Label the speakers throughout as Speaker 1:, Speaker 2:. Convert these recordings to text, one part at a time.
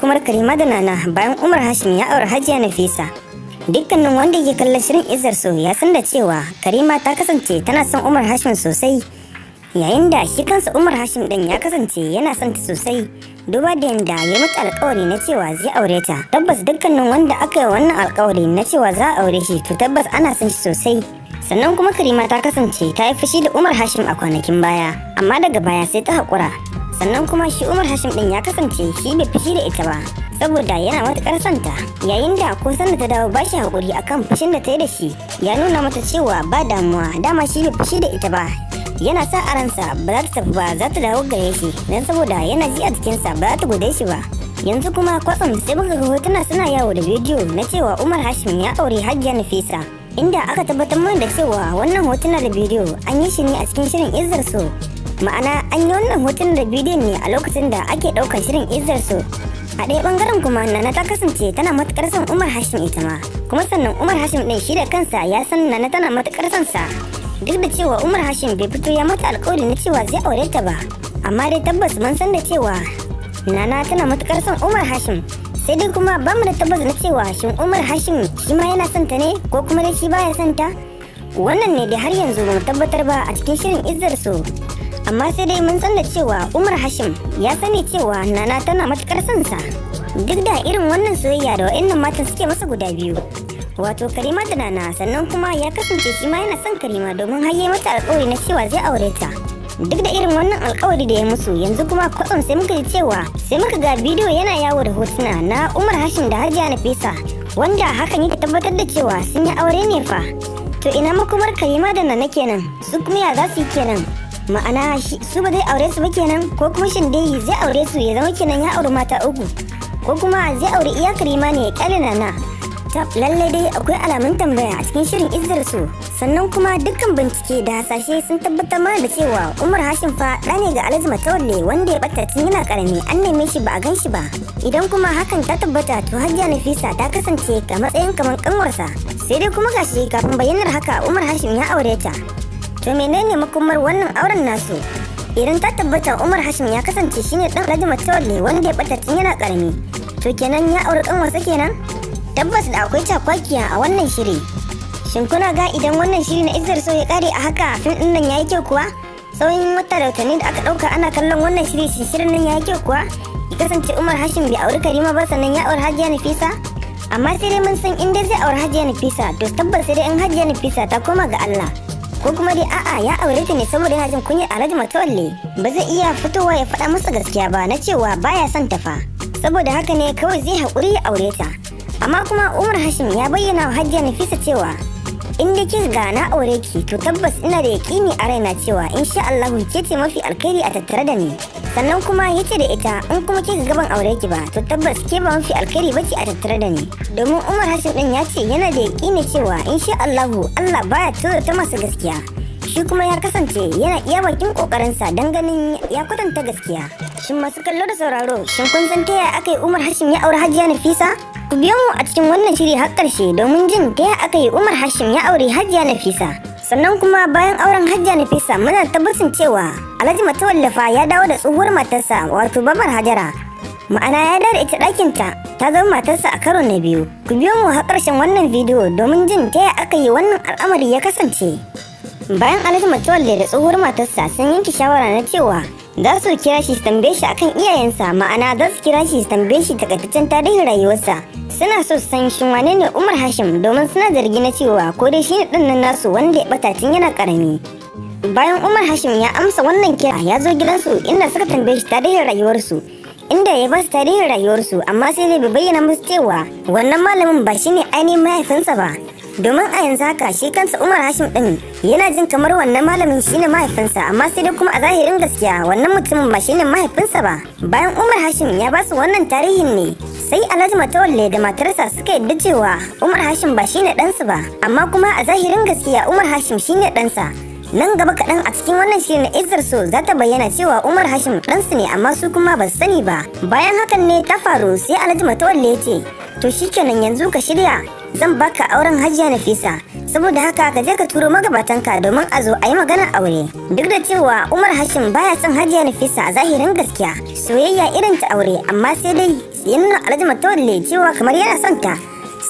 Speaker 1: Makomar Karima da Nana bayan Umar Hashim ya auri Hajiya Nafisa? Dukkanin wanda yake kallon shirin Izzar So ya san da cewa Karima ta kasance tana son Umar Hashim sosai, yayin da shi kansa Umar Hashim din ya kasance yana son ta sosai, duba da yanda ya mata alkawari na cewa zai aure ta. Tabbas dukkanin wanda aka yi wannan alkawari na cewa za a aure shi, to tabbas ana son shi sosai. Sannan kuma Karima ta kasance ta yi fushi da Umar Hashim a kwanakin baya, amma daga baya sai ta haƙura. Sannan kuma shi Umar Hashim din ya kasance shi bai fushi da ita ba, saboda yana matukar son ta, yayin da ko sanda ta dawo ba shi haƙuri akan fushin da ta yi da shi, ya nuna mata cewa ba damuwa, dama shi bai fushi da ita ba, yana sa a ransa ba za ta tafi ba, za ta dawo gare shi, don saboda yana ji a jikinsa ba za ta gode shi ba. Yanzu kuma kwatsam sai muka ga hotuna suna yawo da bidiyo na cewa Umar Hashim ya aure Hajiya Nafisa, inda aka tabbatar mana da cewa wannan hotuna da bidiyo an yi shi ne a cikin shirin Izzar So. Ma'ana, an yi wannan hotunan da bidiyon ne a lokacin da ake ɗaukar shirin Izzar So. A ɗaya ɓangaren kuma, Nana ta kasance tana matuƙar son Umar Hashim ita ma, kuma sannan Umar Hashim ɗin shi da kansa ya san Nana tana matuƙar son sa, duk da cewa Umar Hashim bai fito ya mata alƙawari na cewa zai aure ta ba, amma dai tabbas mun san da cewa Nana tana matuƙar son Umar Hashim. Sai dai kuma ba mu da tabbas na cewa shin Umar Hashim shi ma yana son ta ne, ko kuma dai shi baya son ta. Wannan ne dai har yanzu ba mu tabbatar ba a cikin shirin Izzar So, amma sai dai mun san da cewa Umar Hashim ya sani cewa Nana tana matukar son sa, duk da irin wannan soyayya da wa'annan matan suke masa guda biyu, wato Karima da Nana. Sannan kuma ya kasance shi ma yana son Karima, domin har yi mata alkawari na cewa zai aure ta, duk da irin wannan alkawari da ya musu. Yanzu kuma kwatsam sai muka ji cewa, sai muka ga bidiyo yana yawo da hotuna na Umar Hashim da Hajiya Nafisa, wanda hakan yake tabbatar da cewa sun yi aure ne fa. To ina makomar Karima da Nana kenan? Su kuma ya za su yi kenan? Ma'ana, su ba zai aure su ba kenan, ko kuma shin dai zai aure su, ya zama kenan ya auri mata uku, ko kuma zai auri iya Karima ne ya kyale Nana? Tab, lalle dai akwai alamun tambaya a cikin shirin Izzar Su. Sannan kuma dukkan bincike da hasashe sun tabbatar mana da cewa Umar Hashim fa ɗa ne ga Alhaji Matawalle, wanda ya ɓata tun yana karami, an neme shi ba a gan shi ba. Idan kuma hakan ta tabbata, to Hajiya Nafisa ta kasance a matsayin kamar kanwarsa. Sai dai kuma gashi kafin bayyanar haka Umar Hashim ya aure ta. To menene makomar wannan auren nasu? Idan ta tabbata Umar Hashim ya kasance shine dan Alhaji Matawalle wanda ya ɓata tun yana karami, to kenan ya auri kanwarsa kenan. Tabbas da akwai cakwakiya a wannan shiri. Shin kuna ga idan wannan shiri na Izzar So ya kare a haka, fim din nan yayi kyau kuwa? Tsawon wata da watanni da aka dauka ana kallon wannan shiri, shin shirin nan yayi kyau kuwa, ya kasance Umar Hashim bai auri Karima ba, sannan ya auri Hajiya Nafisa? Amma sai dai mun san in dai zai auri Hajiya Nafisa, to tabbas sai dai in Hajiya Nafisa ta koma ga Allah, ko kuma dai a'a, ya aure ta ne saboda yana jin kunyar Alhaji Matawalle, ba zai iya fitowa ya faɗa masa gaskiya ba na cewa baya son ta fa, saboda haka ne kawai zai haƙuri ya aure ta. Amma kuma Umar Hashim ya bayyana wa Hajiya Nafisa cewa in dai kika ga na aure ki, to tabbas ina da yaƙini a raina cewa insha Allah ke ce mafi alkhairi a tattare da ni. Sannan kuma yace da ita, in kuma kika ga ban aure ki ba, to tabbas ke ba mafi alkhairi bace a tattare da ni, domin Umar Hashim din ya ce yana da yaƙini cewa insha Allah Allah baya ta masu gaskiya, shi kuma ya kasance yana iya bakin kokarinsa don ganin ya kwatanta gaskiya. Shin masu kallo da sauraro, shin kun san ta yaya aka yi Umar Hashim ya auri Hajiya Nafisa? Ku biyo mu a cikin wannan shiri har ƙarshe domin jin ta yaya aka yi Umar Hashim ya auri Hajiya Nafisa. Sannan kuma bayan auren Hajiya Nafisa, muna tabbacin cewa Alhaji Matawalle fa ya dawo da tsohuwar matarsa, wato Babar Hajara. Ma'ana, ya dawo da ita ɗakinta, ta zama matarsa a karo na biyu. Ku biyo mu har ƙarshen wannan bidiyo domin jin ta yaya aka yi wannan al'amari ya kasance. Bayan Alhaji Matawalle da tsohuwar matarsa sun yanke shawara na cewa za su kira shi su tambaye shi akan iyayensa, ma'ana za su kira shi su tambaye shi takaitaccen tarihin rayuwarsa, suna so su san shin wane ne Umar Hashim, domin suna zargi na cewa ko dai shi ne ɗan nan nasu wanda ya bata tun yana karami. Bayan Umar Hashim ya amsa wannan kira, ya zo gidansu inda suka tambaye shi tarihin rayuwarsu, inda ya ba su tarihin rayuwarsu, amma sai dai bai bayyana musu cewa wannan malamin ba shine ainihin mahaifinsa ba, domin a yanzu haka shi kansa Umar Hashim din yana jin kamar wannan malamin shine mahaifinsa, amma sai dai kuma a zahirin gaskiya wannan mutumin ba shine mahaifinsa ba. Bayan Umar Hashim ya ba su wannan tarihin ne, sai Alhaji Matawalle da matarsa suka yadda cewa Umar Hashim ba shine ɗansu ba, amma kuma a zahirin gaskiya Umar Hashim shine ɗansa. Nan gaba kaɗan a cikin wannan shirin na Izzar So za ta bayyana cewa Umar Hashim ɗansu ne, amma su kuma ba su sani ba. Bayan hakan ne ta faru, sai Alhaji Matawalle ya ce, "To shikenan, yanzu ka shirya, zan baka auren Hajiya Nafisa, saboda haka ka je ka turo magabatanka domin a zo a yi maganar aure." Duk da cewa Umar Hashim baya son Hajiya Nafisa a zahirin gaskiya, soyayya irin ta aure, amma sai dai ya nuna Alhaji Matawalle cewa kamar yana son ta,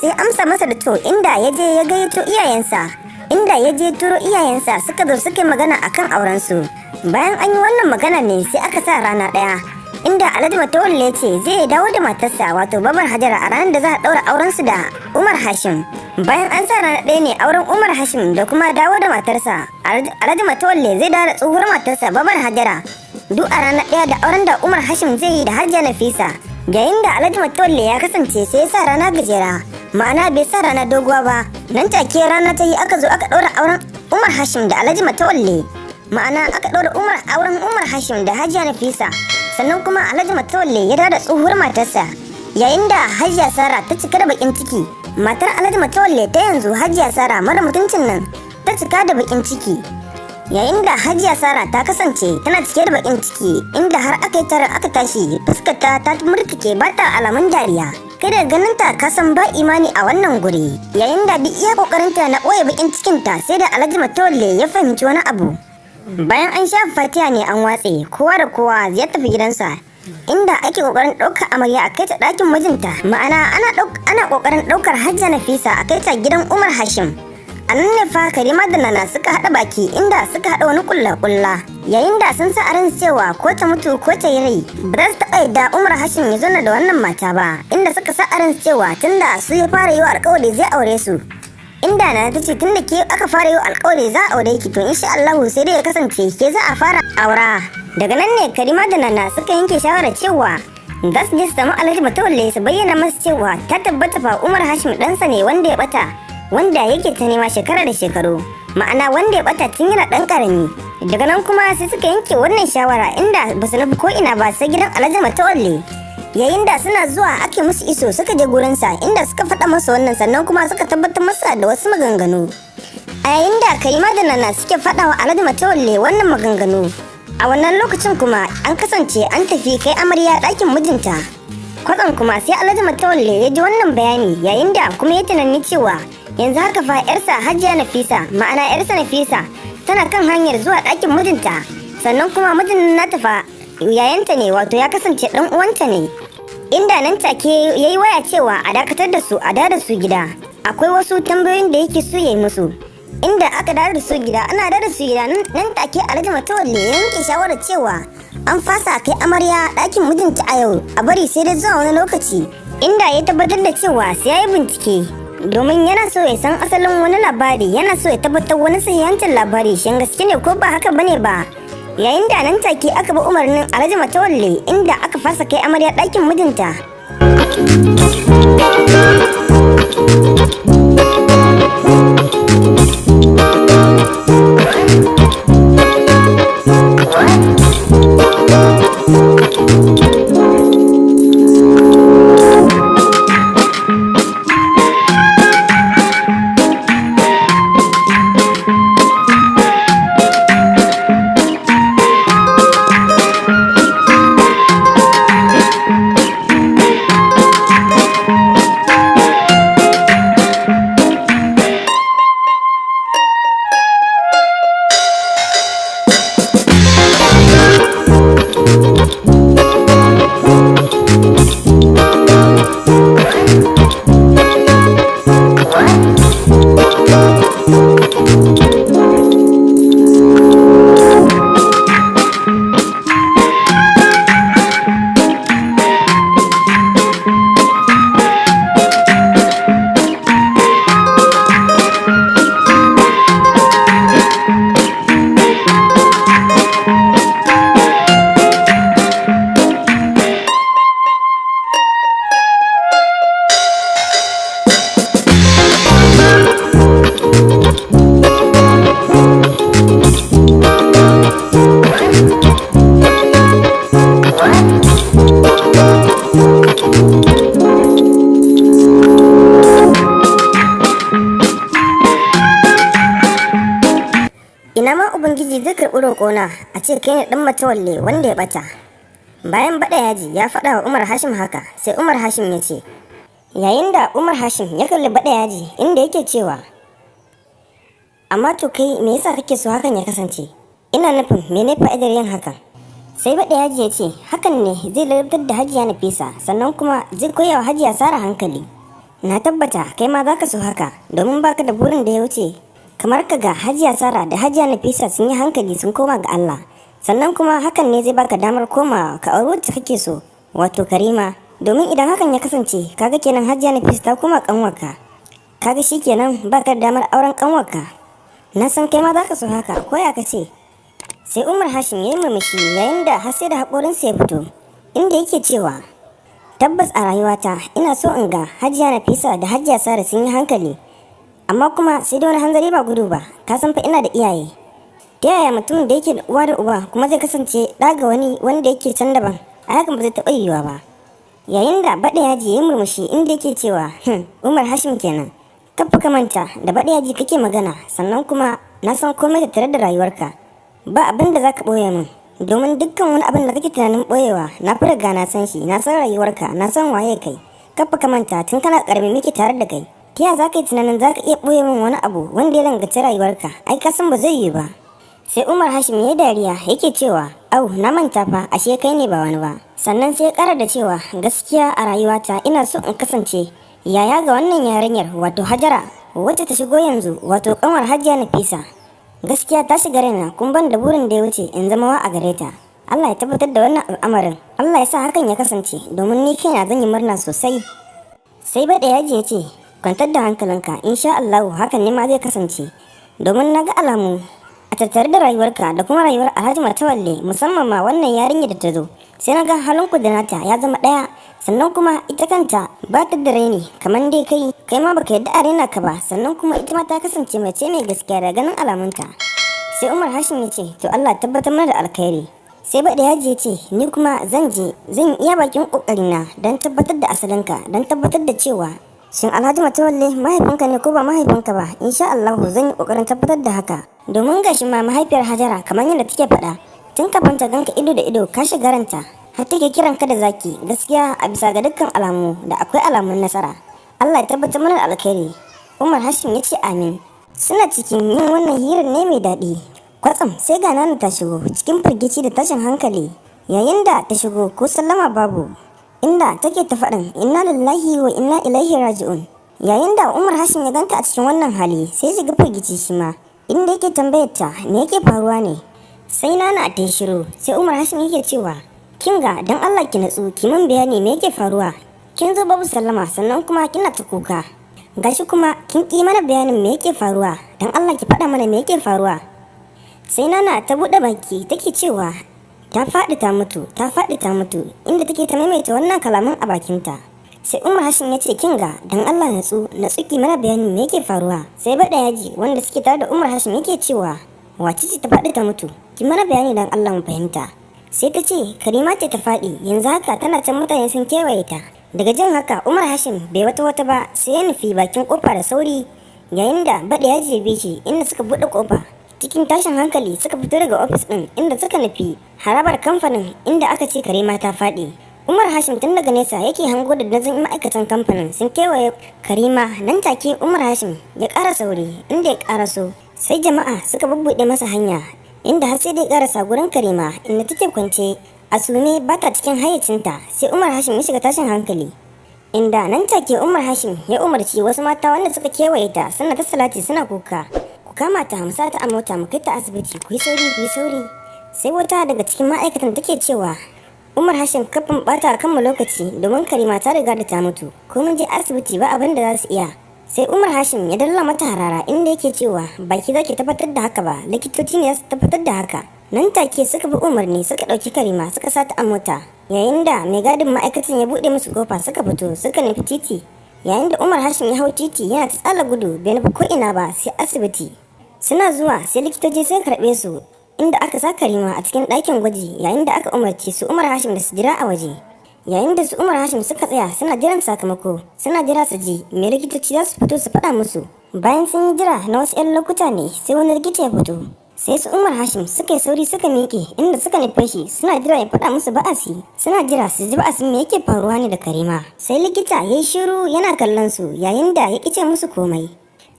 Speaker 1: sai amsa masa da to, inda ya je ya gayyato iyayensa, inda ya je turo iyayensa suka zo suka yi magana akan auren su. Bayan an yi wannan magana ne sai aka sa rana ɗaya, inda Alhaji Matawalle ya ce zai dawo da matarsa, wato Babar Hajara, a ranar da za a ɗaura auren su da Umar Hashim. Bayan an sa rana ɗaya ne auren Umar Hashim da kuma dawo da matarsa, Alhaji Matawalle zai dawo da tsohuwar matarsa Babar Hajara duk a rana ɗaya da auren da Umar Hashim zai yi da Hajiya Nafisa. Yayin da Alhaji Matawalle ya kasance sai ya sa rana gajera, ma'ana bai sa rana doguwa ba. Nan take rana ta yi aka zo aka ɗaura auren Umar Hashim da Alhaji Matawalle, ma'ana aka ɗaura Umar auren Umar Hashim da Hajiya Nafisa. Sannan kuma Alhaji Matawalle ya dawo da tsohuwar matarsa, yayin da Hajiya Sara ta cika da bakin ciki. Matar Alhaji Matawalle ta yanzu, Hajiya Sara mara mutuncin nan, ta cika da bakin ciki. Yayin da Hajiya Sara ta kasance tana cike da bakin ciki, inda har aka yi tara aka tashi fuskarta ta murtuke, ba ta alamun dariya. Kai da ganin ta ka san ba imani a wannan guri. Yayin da duk iya kokarinta na ɓoye bakin cikinta, sai da Alhaji Matawalle ya fahimci wani abu. Bayan an sha fatiha ne an watse, kowa da kowa ya tafi gidansa, inda ake kokarin ɗaukar amarya a kai ta ɗakin mijinta, ma'ana ana kokarin ɗaukar Hajiya Nafisa a kai ta gidan Umar Hashim. A nan ne fa Karima da Nana suka haɗa baki, inda suka haɗa wani kulla-kulla, yayin da sun sa a ran cewa ko ta mutu ko ta yi rai, ba za su taɓa yadda Umar Hashim ya zauna da wannan mata ba, inda suka sa a ran cewa tunda su ya fara yi wa alƙawari zai aure su. Inda Nana ta ce tunda ke aka fara yi wa alƙawari za a aure ki, to insha Allahu sai dai ya kasance ke za a fara aura. Daga nan ne Karima da Nana suka yanke shawarar cewa za su je su samu Alhaji Matawalle su bayyana masa cewa ta tabbata fa Umar Hashim ɗansa ne wanda ya bata, wanda yake ta nema shekara da shekaru, ma'ana wanda ya bata tun yana ɗan ƙarami. Daga nan kuma sai suka yanke wannan shawara, inda ba su nufi ko ina ba sai gidan Alhaji Matawalle. Yayin da suna zuwa ake musu iso, suka je gurinsa, inda suka faɗa masa wannan, sannan kuma suka tabbatar masa da wasu maganganu. A yayin da Karima da Nana suke faɗa wa Alhaji Matawalle wannan maganganu, a wannan lokacin kuma an kasance an tafi kai amarya ɗakin mijinta. Kwatsam kuma sai Alhaji Matawalle ya ji wannan bayani, yayin da kuma ya tunani cewa yanzu haka fa yarsa Hajiya Nafisa, ma'ana yarsa Nafisa, tana kan hanyar zuwa ɗakin mijinta, sannan kuma mijin nata fa yayanta ne, wato ya kasance ɗan uwanta ne. Inda nan take ya yi waya cewa a dakatar da su, a da su gida, akwai wasu tambayoyin da yake so ya yi musu. Inda aka dawo da su gida, ana dawo da su gida, nan take Alhaji Matawalle ya yanke shawarar cewa an fasa kai amarya ɗakin mijinta a yau, a bari sai dai zuwa wani lokaci, inda ya tabbatar da cewa sai ya yi bincike, domin yana so ya san asalin wani labari, yana so ya tabbatar wani sahihancin labari, shin gaske ne ko ba haka bane ba. Yayin da nan take aka bi umarnin Alhaji Matawalle, inda aka fasa kai amarya ɗakin mijinta. Ina ma Ubangiji zai karɓi roƙona a ce kai ne ɗan Matawalle wanda ya ɓata. Bayan Baɗa Yaji ya faɗa wa Umar Hashim haka, sai Umar Hashim ya ce, yayin da Umar Hashim ya kalli Baɗa Yaji inda yake cewa, amma to kai me yasa kake so hakan ya kasance? Ina nufin mene fa'idar yin hakan? Sai Baɗa Yaji ya ce hakan ne zai ladabtar da Hajiya Nafisa, sannan kuma zai koya wa Hajiya Sara hankali. Na tabbata kai ma za ka so haka, domin baka da burin da ya wuce kamar ka ga Hajiya Sara da Hajiya Nafisa sun yi hankali sun koma ga Allah. Sannan kuma hakan ne zai baka damar komawa ka auri wacce kake so, wato Karima. Domin idan hakan ya kasance, kaga kenan Hajiya Nafisa ta koma kanwarka. Kaga shikenan baka da damar auren kanwarka. Na san kai ma za ka so haka, ko ya ka ce? Sai Umar Hashim ya yi murmushi yayin da har sai da haƙorinsa ya fito, inda yake cewa tabbas a rayuwata ina so in ga Hajiya Nafisa da Hajiya Sara sun yi hankali, amma kuma sai da wani hanzari ba gudu ba. Ka san fa ina da iyaye. Ta yaya mutumin da yake da uwa da uba kuma zai kasance ɗa ga wani wanda yake can daban? A hakan ba zai taɓa yiwuwa ba. Yayin da Baɗa Yaji ya yi murmushi inda yake cewa Umar Hashim kenan. Kafa ka manta da Baɗa Yaji kake magana, sannan kuma na san komai tattare da rayuwarka. Ba abin da zaka ɓoye min, domin dukkan wani abin da kake tunanin ɓoyewa na fi riga na san shi, na san rayuwarka, na san waye kai. Kafa ka manta tun kana ƙarami muke tare da kai. Ta yaya zaka yi tunanin zaka iya ɓoye min wani abu wanda ya danganci rayuwarka? Ai ka san ba zai yiwu ba. Sai Umar Hashim ya yi dariya yake cewa au, na manta fa, ashe kai ne ba wani ba. Sannan sai ya ƙara da cewa gaskiya a rayuwata ina so in kasance yaya ga wannan yarinyar, wato Hajara wacce ta shigo yanzu, wato kanwar Hajiya Nafisa. Gaskiya ta shiga raina, kun ban da burin da ya wuce in zama wa a gare ta. Allah ya tabbatar da wannan al'amarin. Allah ya sa hakan ya kasance, domin ni kaina zan yi murna sosai. Sai Baɗa Yaji ya ce kwantar da hankalinka, insha Allah hakan ne ma zai kasance, domin na ga alamu a tattare da rayuwarka da kuma rayuwar Alhaji Matawalle, musamman ma wannan yarinya da ta zo. Sai na ga halinku da nata ya zama ɗaya, sannan kuma ita kanta ba ta da raini kamar dai kai, kai ma baka yadda a raina ka ba, sannan kuma ita ma ta kasance mace mai gaskiya da ganin alamunta. Sai Umar Hashim ya ce to Allah tabbatar mana da alkhairi. Sai Baɗa Yaji ya ce ni kuma zan je zan iya bakin ƙoƙarina don tabbatar da asalinka, don tabbatar da cewa shin Alhaji Matawalle mahaifinka ne ko ba mahaifinka ba. Insha Allah zan yi ƙoƙarin tabbatar da haka, domin gashi ma mahaifiyar Hajara kamar yadda take faɗa, tun kafin ta ganka ido da ido ka shiga ranta, har take kiran ka da zaki. Gaskiya a bisa ga dukkan alamu da akwai alamun nasara. Allah ya tabbatar mana da alkhairi. Umar Hashim ya ce amin. Suna cikin yin wannan hirar ne mai daɗi, kwatsam sai ga Nana ta shigo cikin firgici da tashin hankali. Yayin da ta shigo ko sallama babu, inda take ta faɗin inna lillahi wa inna ilaihi raji'un. Yayin da Umar Hashim ya ganta a cikin wannan hali, sai shiga firgici shi ma, inda yake tambayar ta me yake faruwa ne. Sai Nana ta yi shiru. Sai Umar Hashim yake cewa kinga, dan Allah ki natsu ki min bayani me yake faruwa. Kin zo babu sallama, sannan kuma kina ta kuka, gashi kuma kin ki mana bayanin me yake faruwa. Dan Allah ki faɗa mana me yake faruwa. Sai Nana ta buɗe baki take cewa ta faɗi ta mutu, ta faɗi ta mutu, inda take ta maimaita wannan kalaman a bakinta. Sai Umar Hashim ya ce kinga, dan Allah natsu natsu ki mana bayani me yake faruwa. Sai Baɗa Yaji wanda suke tare da Umar Hashim yake cewa wace ce ta faɗi ta mutu? Ki mana bayani dan Allah mu fahimta. Sai ta ce Karima ce ta faɗi, yanzu haka tana can mutane sun kewaye ta. Daga jin haka Umar Hashim bai wata wata ba, sai ya nufi bakin kofa da sauri, yayin da Baɗa Yaji ya bi shi, inda suka buɗe kofa. Cikin tashin hankali suka fito daga ofis ɗin, inda suka nufi harabar kamfanin inda aka ce Karima ta faɗi. Umar Hashim tun daga nesa yake hango da dandazon ma'aikatan kamfanin sun kewaye Karima. Nan take Umar Hashim ya ƙara sauri, inda ya ƙaraso sai jama'a suka bubbuɗe masa hanya, inda har sai da ya ƙarasa gurin Karima inda take kwance a sume, ba ta cikin hayyacinta. Sai Umar Hashim ya shiga tashin hankali, inda nan take Umar Hashim ya umarci wasu mata wanda suka kewaye ta suna ta salati suna kuka, ku kama ta mu sa ta a mota mu kai ta asibiti, ku yi sauri, ku yi sauri. Sai wata daga cikin ma'aikatan take cewa Umar Hashim, kafin bata kanmu lokaci, domin Karima ta riga da ta mutu, ko mun je asibiti ba abin da za su iya. Sai Umar Hashim ya dalla mata harara, inda yake cewa baki za ki tabbatar da haka ba, likitoci ne za su tabbatar da haka. Nan take suka bi umarni suka ɗauki Karima suka sa ta a mota, yayin da mai gadin ma'aikatan ya buɗe musu kofa suka fito suka nufi titi. Yayin da Umar Hashim ya hau titi yana ta tsala gudu, bai nufi ko ina ba sai asibiti. Suna zuwa sai likitoci suka karɓe su, inda aka sa Karima a cikin ɗakin gwaji, yayin da aka umarci su Umar Hashim da su jira a waje. Yayin da su Umar Hashim suka tsaya suna jiran sakamako, suna jira su ji me likitoci za su fito su faɗa musu. Bayan sun yi jira na wasu 'yan lokuta ne sai wani likita ya fito. Sai su Umar Hashim suka yi sauri suka miƙe, inda suka nufe shi suna jira ya faɗa musu ba'asi, suna jira su ji ba'asin me yake faruwa ne da Karima. Sai likita ya yi shiru yana kallon su, yayin da ya ƙi ce musu komai.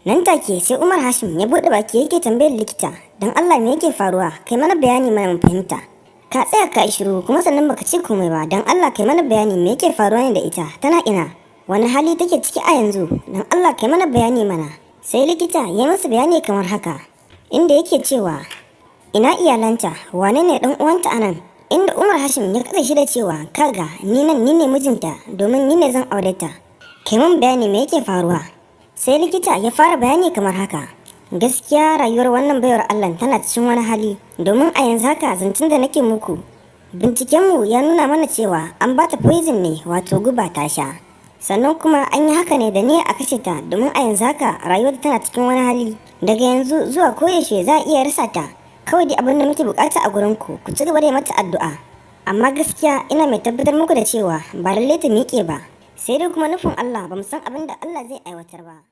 Speaker 1: Nan take sai Umar Hashim ya buɗe baki yake tambayar likita, don Allah me yake faruwa? Kai mana bayani mana mu fahimta. Ka tsaya ka shiru, kuma sannan baka ce komai ba. Don Allah kai mana bayani, me yake faruwa ne da ita? Tana ina? Wani hali take ciki a yanzu? Don Allah kai mana bayani mana. Sai likita ya masa bayani kamar haka, inda yake cewa, "Ina iyalanta? Wane ne dan uwanta anan?" Inda Umar Hashim ya katse shi da cewa, "Kaga, ni nan ni ne mijinta, domin ni ne zan aure ta. Kai mun bayani me yake faruwa." Sai likita ya fara bayani kamar haka: "Gaskiya rayuwar wannan baiwar Allah tana cikin wani hali, domin a yanzu haka zancen da nake muku, bincikenmu ya nuna mana cewa an bata poison ne, wato guba, ta sha. Sannan kuma an yi haka ne da niyya a kashe ta, domin a yanzu haka rayuwar tana cikin wani hali. Daga yanzu zuwa koyaushe za a iya rasa ta. Kawai dai abin da muke bukata a gurin ku, ku ci gaba da yi mata addu'a. Amma gaskiya ina mai tabbatar muku da cewa ba lallai ta miƙe ba, sai dai kuma nufin Allah, ba mu san abin da Allah zai aiwatar ba."